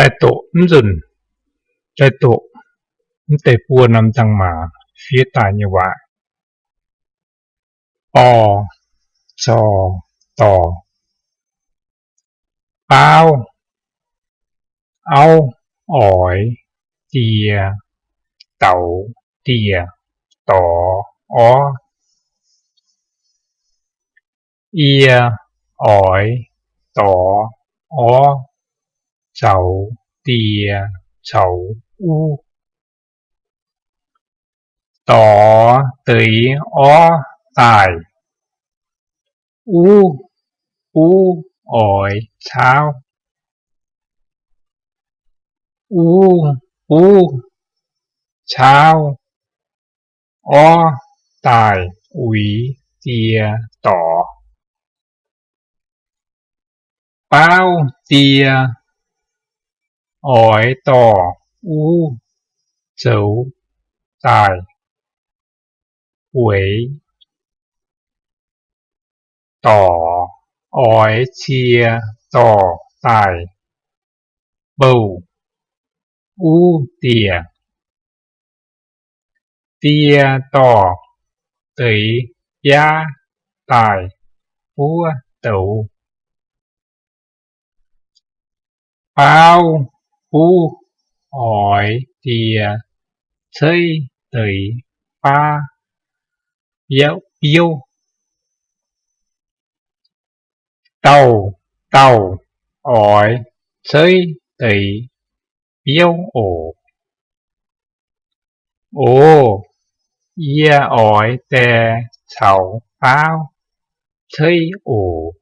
daaih doqc mv nzunc, daaih doqc mv deix buo norm nzangc-maac fiev daaih nyei waac. Bor, zor, dorc. Baauv, auv, oix, die, douz, dieh, dorx, orv. Yie, oix, dorx, orv, zoux, die, coux, uv. Dorx deix orv daaih, uv buv oix caauv, uv buv caauv, orv daaih uix die dorx. Baauv die, oix dorh uv zoux daaih bueix dorx, oix cie dorh daaih bouh uv dieh. Die dorh deix biaav daaih buov douz. Baauv buv oix die ceix deix baav biouv. Dauh dauh oix ceix deix biouv oc. Oc, yie oix die caux baauv ceix oc.